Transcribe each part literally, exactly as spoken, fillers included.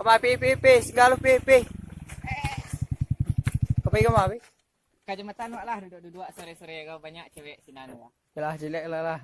Mak, pi, pi, pi, singgah lu, pi, pi. Ka pai ka ma, pi? Ka jambatan wak lah, duduak-duduak sore-sore ko, banyak cewek sinan ko. Yalah, jelek lah, lah.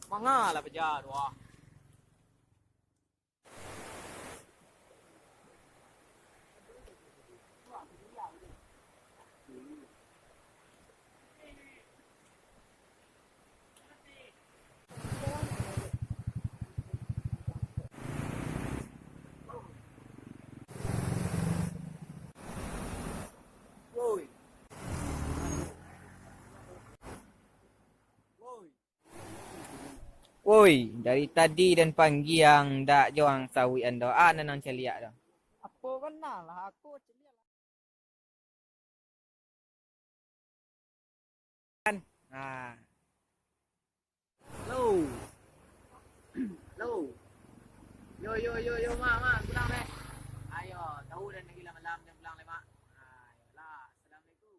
Manga lah paja tu ah. Woi. Woi. Woi, dari tadi den panggia ang dak jo ang sauik ando, a nan ang caliak tu. Apo bana lah, aku caliak lah. Kan? Nah. Halo. Halo. Yo, yo, yo, yo, ma, ma, pulang deh. Ayo, tahu den lagi lah malam, jan pulang deh, mak. Ayolah, assalamualaikum.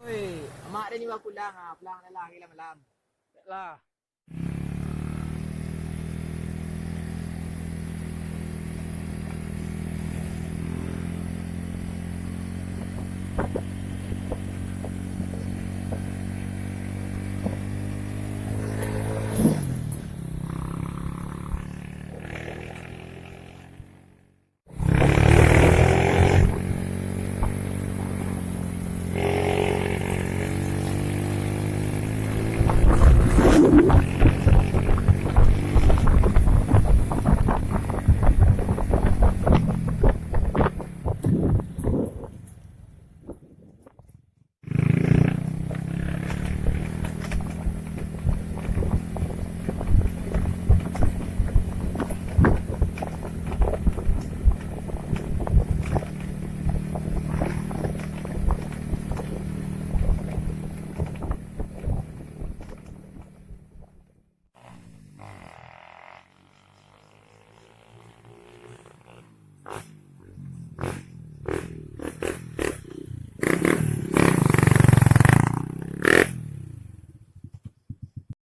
Oi, amak den ni bapulang, ah, pulang dah lah, lagi lah malam. Lah.